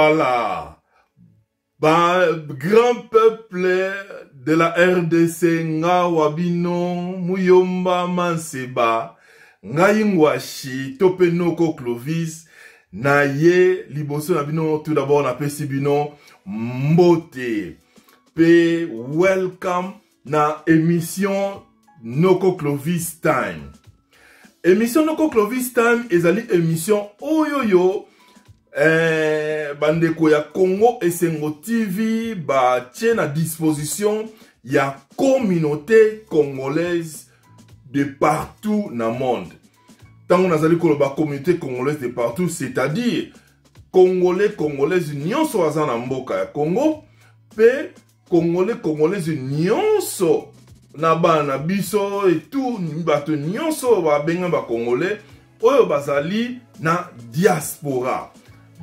Voilà. Ba grand peuple de la RDC nga wa bino Muyomba Manseba ngai Ngwashi to pe noko Clovis na ye liboso na bino. Tout d'abord napesi bino mbote pe welcome na émission Noko Clovis Time. Émission Noko Clovis Time ezali émission oyo yo bandeko ya Congo Esengo TV batie na disposition ya communauté congolaise de partout na monde. Ntango nazali koloba communauté congolaise de partout, c'est-à-dire congolais congolaise nyonso aza na mboka ya Congo pe congolais congolaise nyonso na bana na biso et tout bato nyonso babenga ba congolais oyo bazali na diaspora.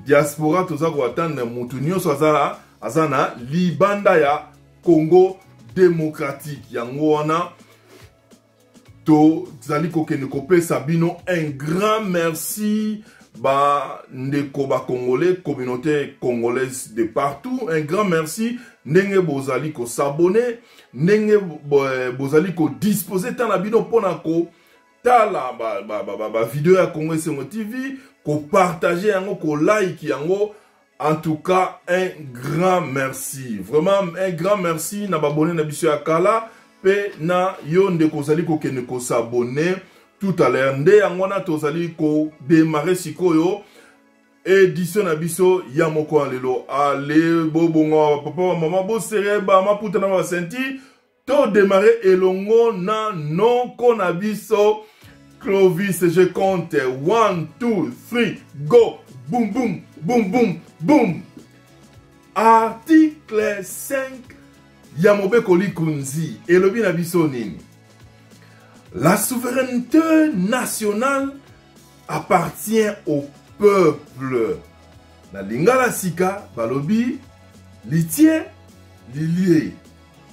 Diaspora toza koattendre mutu nyonso aza na libanda ya Congo démocratique. Yango wana tozali kokende kopesa bino un grand merci ba ndeko ba congolais, communauté congolaise de partout, un grand merci ndenge bozali ko s'abonner, ndenge bozali ko disposer temps na bino pona ko tala ba video ya Congo Esengo TV, ko partager yango, ko like yango. En tout cas, un grand merci. Vraiment, un grand merci na babone na biso ya kala pe na yo ndeko ozali kokende ko s'abonner tout à l'heure. Nde yango wana tozali ko démarrer sikoyo édition na biso ya moko ya lelo. Allez, bobonga papa ba mama bosere ba maputa na ba ceinture. To démarrer elongo na noko na biso Clovis. Je compte 1, 2, 3, go. Boum, boum, boum, boum, boum. Article 5 ya mobeko likunzi elobi na biso nini? La souveraineté nationale appartient au peuple. Na lingala sika balobi litie lilie.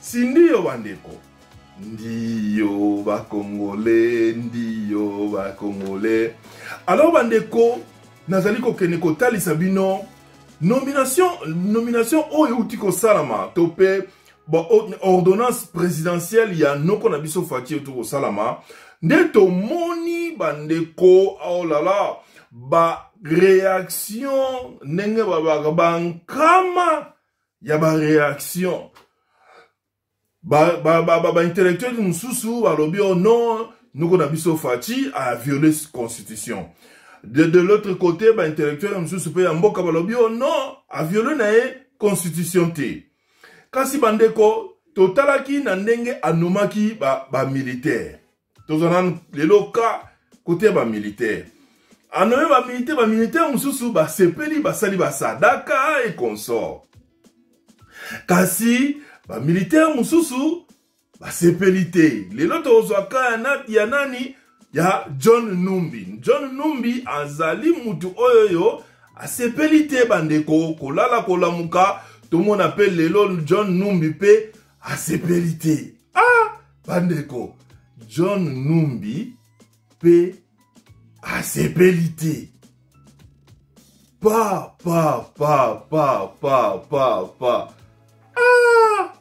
Si ndiyo bandeko, ndiyo bakongole, ndiyo bakongole. Alors bandeko, nazali kokende kotalisa bino nomination oyo euti kosalama to pe ordonnance présidentielle ya noko na biso Fatshi euti kosalama. Nde tomoni bandeko, oh là là, ba réaction ndenge babaka bankama ya ba réaction. Ba intellectuel mosusu balobi oh non, noko na biso Fatshi a violé constitution. De l'autre côté, ba intellectuel mosusu pe ya mboka balobi oh non, a violé na ye constitution te. Kasi bandeko, totalaki na ndenge anomaki ba militaire. Tozana lelo ka côté ba militaire. Anoye ba militaire, ba militaire mosusu ba sepeli, basali ba sadaka et consort. Kasi ba militaire mosusu ba sepeli te. Lelo tozwa ka ya nani? Ya John Numbi. John Numbi azali mutu oyo yo asepeli te bandeko, kolala kolamuka tomona pe lelo John Numbi pe asepeli te. Ah bandeko, John Numbi pe asepeli te. Pa pa pa pa pa pa pa. Ah!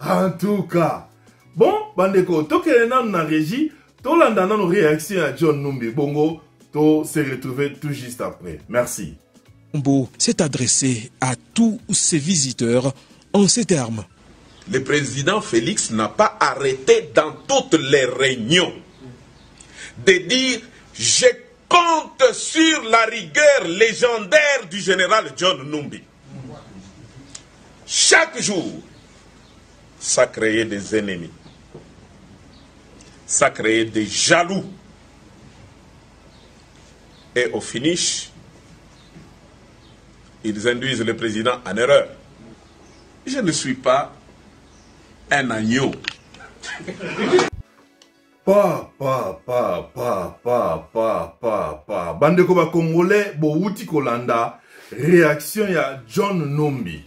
En tout cas, bon bandeko, tokende nanu na régie, tolanda nanu réaction ya John Numbi bongo to se retrouver tout juste après. Merci. Mbo s'est adressé à tous ses visiteurs en ces termes. Le président Félix n'a pas arrêté dans toutes les réunions de dire je compte sur la rigueur légendaire du général John Numbi. Chaque jour, ça créait des ennemis. Ça créait des jaloux. Et au finish, ils induisent le président en erreur. Je ne suis pas un agneau. Pa, pa, pa, pa, pa, pa, pa, pa. Bandeko ba Congolais, bowuti kolanda réaction ya John Numbi.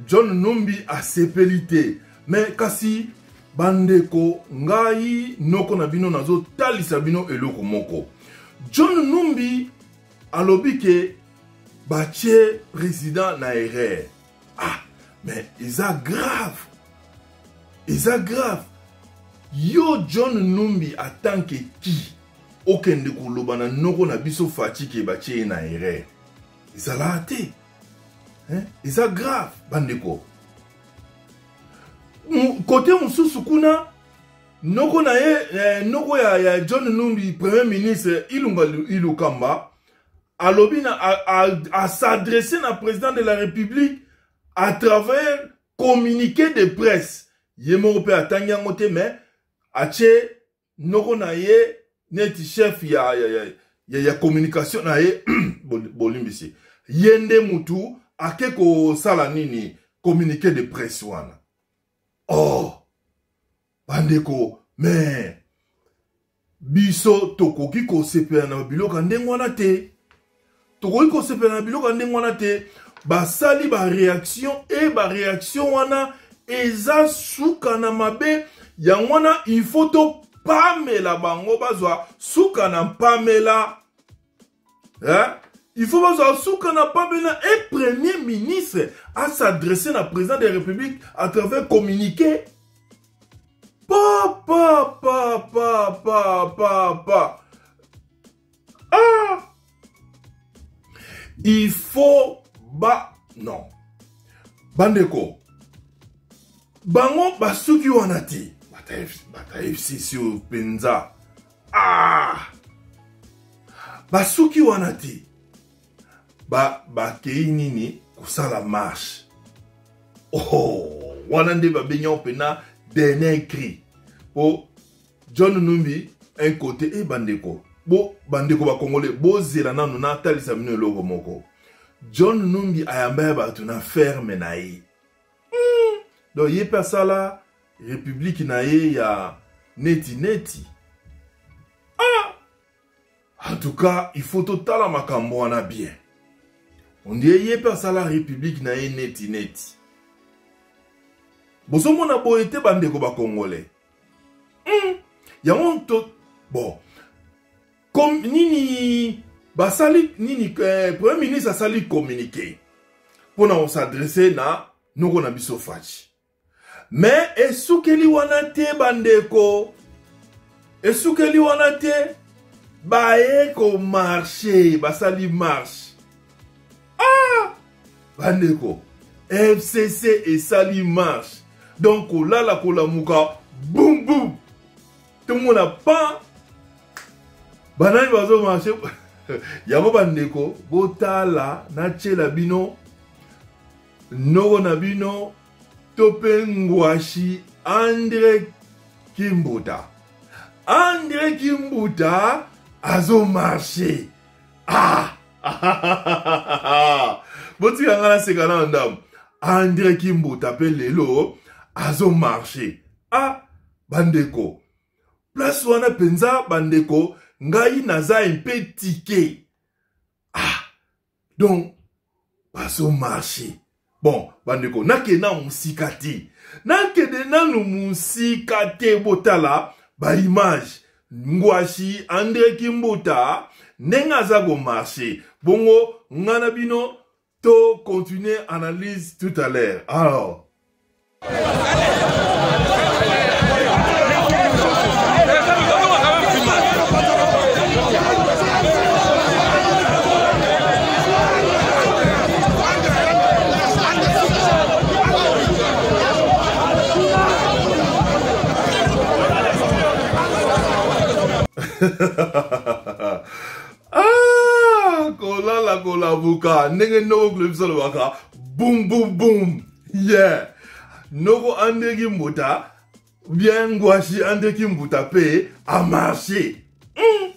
John Numbi asepeli te. Mais kasi bandeko ngai noko na bino nazotalisa bino eloko moko. John Numbi alobi ke Batie président na erreur. Ah, mais eza grave. Eza grave. Yo John Numbi en tant que qui okende koloba na noko na biso Fatshi ke batie ye na erreur. Ezalaka te. Hein? Eza grave bandeko. Kote mosusu kuna noko na ye eh, noko ya, ya John Numbi premier ministre Ilunga Ilukamba alobi na a, a, a s'adresser na président de la République à travers communiqué de presse ye moko mpe atangi yango te mais atie noko na ye neti chef ya, ya, ya, ya, ya communication na ye bolimbisi ye nde mutu ake kosala nini communiqué de presse wana oh bandeko mais biso tokoki kosepela na biloko ya ndenge wana te tokoki kosepela na biloko ya ndenge wana te basali bareaction e bareaction wana eza suka na mabe yango wana il faut topamela bango bazwa suka na mpamela eh? il faut bazwa suka na pamela e premier ministre as'adresse na président de la république à travers communiqué pa pa pa pa pa pa pa ah il faut ba non bandeko bango basuki wana te bata fcc oyo mpenza ah basuki wana te ba bakei nini kosala marche oh, wana nde babengi yango mpena dernier cri po john numbi un côté e bandeko bo bandeko bakongole bozela nanu natalisa bino eloko moko john numbi ayamba ya bato na ferme na ye mm. donc ye mpe asala republike na ye ya neti neti ah! En tout cas, il faut totala makambo wana bien. On dirait ye mpe asala république na ye neti neti. Bozomona boye te bandeko ba congolais. Mm. Yango to bon. Comme nini basali nini eh, premier ministre asali communiqué pona on s'adresser na noko na biso Fatshi. Me esukeli wana te bandeko, esukeli wana te, baye komarche, basali marche. Ah! Bandeko, FCC esali marche. Donc kolala kolamuka boum boum. Tomona pa banani bazo marche yango bandeko botala natiela bino noko na bino to mpe ngwashi Andre Kimbuta. Andre Kimbuta azo marche. Ah! Botika nga naseka na ndambo. Andre Kimbuta mpe lelo azo marche. Ah, bandeko. Place wana mpenza bandeko ngai naza un peu ticket. Ah, donc bazo marche bon bandeko nakende na mosika te nakende nanu mosika te botala baimage ngwashi andre kimbuta ndenge aza komarche bongo nga na bino to continuer analyse tout à l'heure alors ah, kolala kolamuka ndenge noko clovis alobaka bum bum bum yeah noko andre kimbuta bien ngwashi andre kimbuta mpe amarche mm.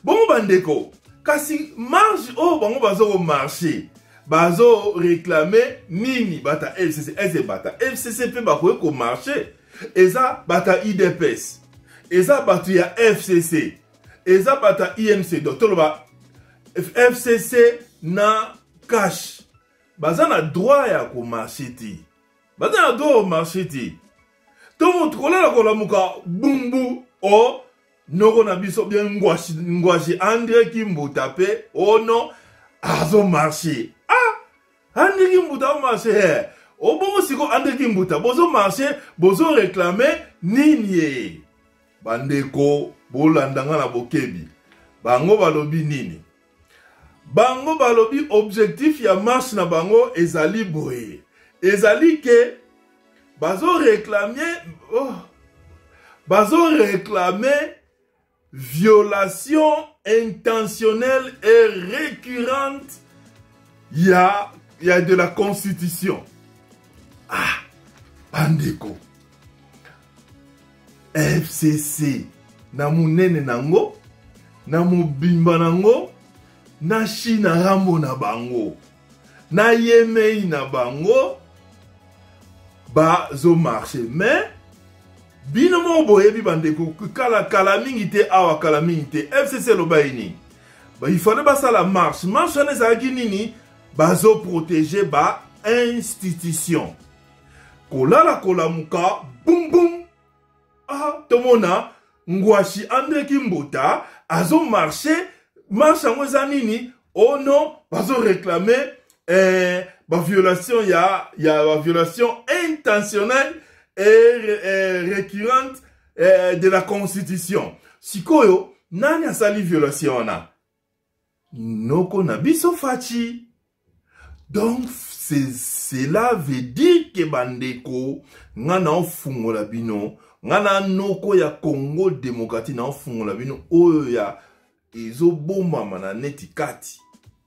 bongo bandeko kasi marche oyo bango bazo komarche bazo réclame nini bata fcc ese bata fcc mpe bakoki komarche eza bata idps eza bato ya fcc eza bato ya imc donc toloba fcc na cash baza na droit ya komarche te baza na droit ya komarche te to moto kolala kolamuka bumbu o oh, noko na biso bien ngwashi, ngwashi andre kimbuta mpe o oh non azomarche ah! Andre Kimbuta omarche eh. Obongo siko Andre Kimbuta bozo marche bozo réclamer nini ye? Bandeko bolanda nga na bokebi. Bango balobi nini? Bango balobi objectif ya marche na bango ezali boye. Ezali ke bazo réclamer oh, bazo réclamer violation intentionnelle et récurrente ya, ya de la constitution. Ah, bandeko. FCC na munene nango na mobimba nango na China Rambo na bango na yemei na bango bazo marche mais bino moko boyebi bandeko kala kala mingi te awa kala mingi te fcc elobaki nini il fallait basala marche marche wana ezalaki nini bazo protéger ba institution kolala kolamuka bum bum ah tomona ngwashi andre kimbuta azo marche marche yango eza nini oh non bazo réclamer eh, baviolation ya, ya baviolation intentionnelle et, eh, récurrente eh, de la constitution sikoyo nani asali violation wana noko na biso Fatshi. Donc cela veut dire que bandeko nga na ofungola bino nga na noko ya Congo démocratique na ofungola bino oyo ya ezobombama na neti kati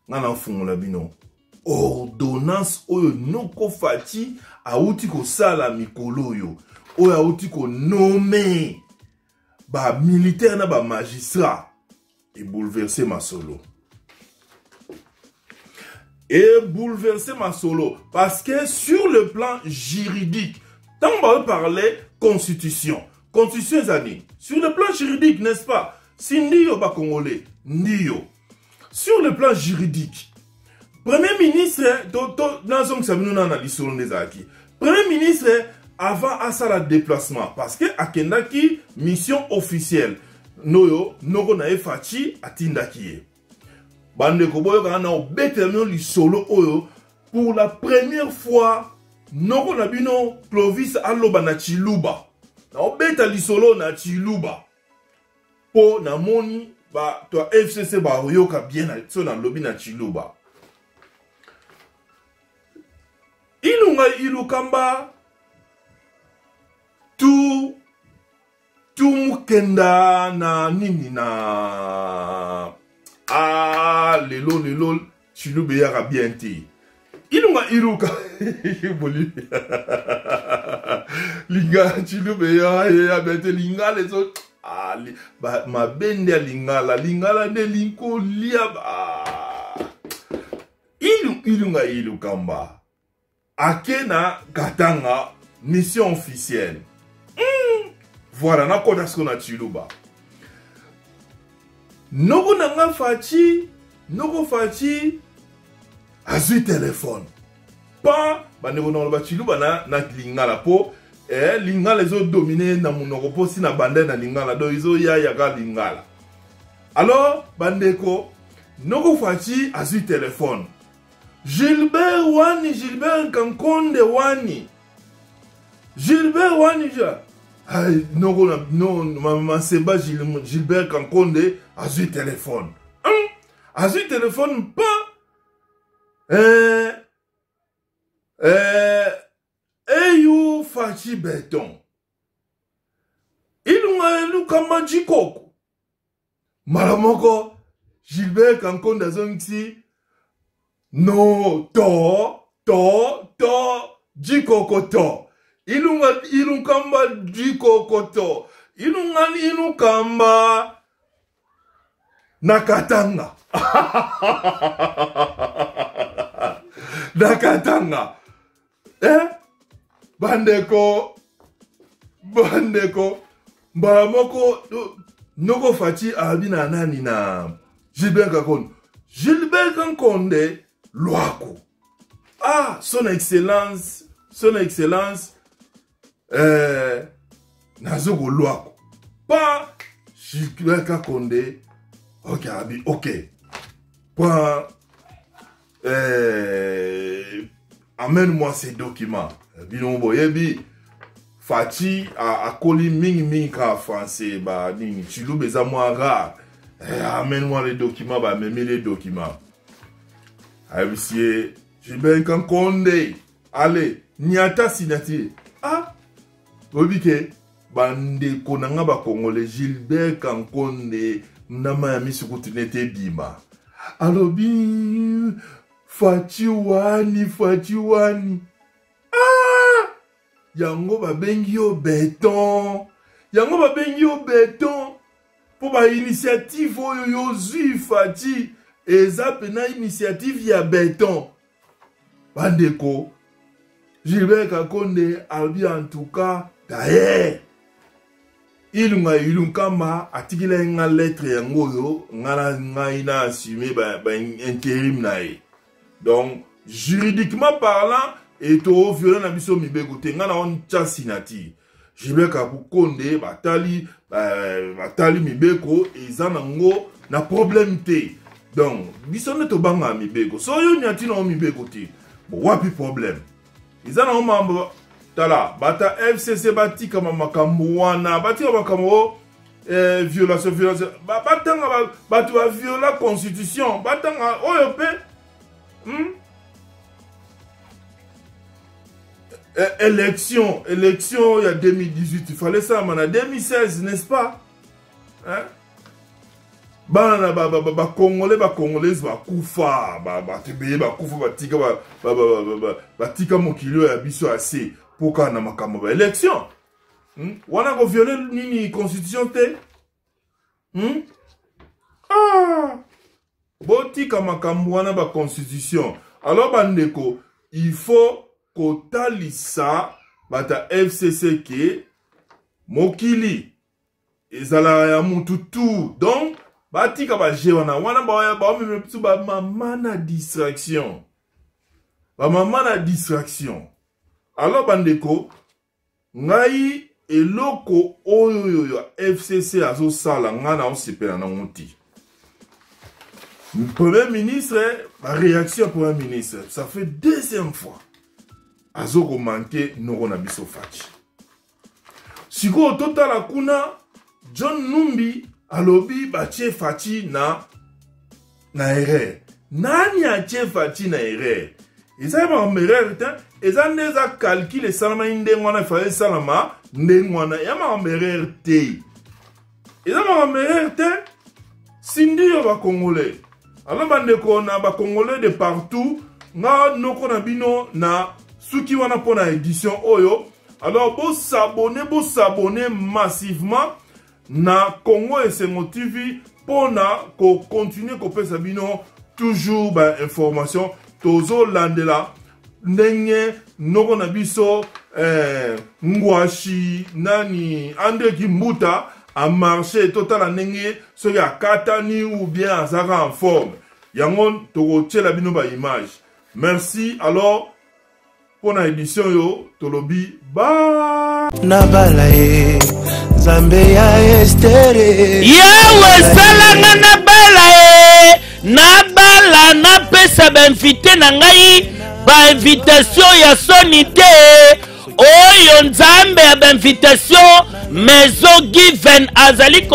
nga na ofungola bino ordonnance oyo noko Fatshi awuti kosala mikolo oyo oyo awuti konome ba militaire na ba magistrat e bouleverser masolo e bouleverser masolo parce que sur le plan juridique ntango bazo parler constitution constitution eza nini sur le plan juridique n'est-ce pas si ndiyo ba congolais ndiyo sur le plan juridique premier ministre nazongisa bino nana lisolo nde ezalaki premier ministre avant asala déplacement parce que akendaki mission officielle noyo noko na ye Fatshi atindaki ye bandeko boyokana na obetela bino lisolo oyo pour la première fois noko na bino Clovis aloba na Chiluba na obeta lisolo na Chiluba po namoni bato ya FCC bayoka bien na so nalobi na Chiluba Ilunga Ilukamba tu tumukenda na nini na ah lelo lelo Chiluba eyaka bien te Ilunga Iluka boli linga Chiluba eya bien te lingala ezo ah, li, ba, mabe nde ya lingala lingala nde linkolia ah. Ilu, Ilunga Ilukamba ake na Katanga mission officielle Voilà, nakota siko na Chiluba. Noko na nga Fatshi, noko Fatshi azwi telefone. Pa bandeko na loba Chiluba na, na Lingala po eh, Lingala ezo dominer na monoko po si na banda na Lingala donc ezo yaya ka Lingala. Alors bandeko noko Fatshi azwi telefone. Gilbert wani Gilbert Kankonde wani Gilbert wani ja Ay, noko na no maseba Gilbert Kankonde azwi telefone azwi telefone pa eh, eh, eyu Fatshi Beton ilunga elukama jikoko mbala moko Gilbert Kankonde azongisi no to to to jikoko to ilunga ilukamba jikoko to ilunga ilukamba na Katanga na Katanga eh? Bandeko bandeko mbala moko noko Fatshi abi na nani na Gilbert Kankonde Gilbert Kankonde lwako ah son excellence son excellence eh, nazo kolwako pa Gilbert Kankonde ok abi ok pa. eh, amène moi ces documents. Bino boyebi Fatshi akoli mingi mingi kaka français ba nini Tshiluba eza mwa rare. Eh, amène moi les documents, bamemi les documents. Ayebisi ye Gilbert Kankonde, allez, niata signature. Ah, oyebi ke bandeko na nga bakongole Gilbert Kankonde ndama ya misu kutu nete ebima. Alobi Fatshi wani, Fatshi wani. Ah! Yango babengi yo beton. Yango babengi yo beton. Mpo ba initiative oyo yo zui Fatshi eza pena initiative ya beton. Bandeko, Gilbert Kakonde alobi en tout cas d'ailleurs Ilunga Ilunkamba atikelaki nga lettre yango oyo nga na ngai na assumer ba, ba interim na ye. Donc juridiquement parlant et to violer na biso mibeko te nga na on tya signature. Gilbert Kakonde batali batali mibeko eza nango na problème te. Donc biso nde tobangaka mibeko. So yo nyati na mibeko te. Bon wapi problème? Eza nango mambo tala bata FCC batikama makambo wana batika makambo eh, violation violation batanga ba, bato baviola constitution batanga oyo mpe hmm? Eh, élection élection ya 2018 il fallait esalama na 2016 n'est-ce pas hein? bana na bacongolais bacongolaise bakufa bato ebele bakufa batika batika mokili oyo ya biso ya se mpo kaka na makambo ba élection hmm? wana koviole nini constitution te hmm? ah! botika makambo wana ba constitution. Alors bandeko, il faut kotalisa bata FCC ke mokili ezalaka ya mutu tout. Donc batika ba jeu wana wana baomema biso ba mama na distraction, ba mama na distraction. Alors bandeko, ngai eloko oyo ya FCC azosala ngai naosepela nango te. Premier ministre, ba réaction ya premier ministre, ça fait deuxième fois azoko manquer noko na biso Fatshi. Sikoyo totala kuna John Numbi alobi batie Fatshi na na erreur. Nani atie Fatshi na erreur? Eza makambo erreur te, eza nde eza calcul esalamaki ndenge wana, efale esalama ndenge wana, ya makambo erreur te. Eza makambo erreur te. Sindiyo ba Congolais. Alors bandeko na ba Congolais de partout, nga noko na bino na suki wana pona édition oyo. Alors bo s'abonner, bo s'abonner massivement na Congo Esengo TV pona ko continuer kopesa bino toujours ba information. Tozo landela ndenge noko na biso eh, Ngwashi nani Andre Kimbuta a marché, totala ndenge soki akatani ou bien azaka en forme. Yango tokotiela bino ba image. Merci. Alors pona édition yo tolobi ba nabala ye Nzambe ya Estere. Yawe salanga nabala ye, nabala napesa ba invité na ngai ba invitation ya soni te. Oyo Nzambe ya ba invitation Maison Given azali ko.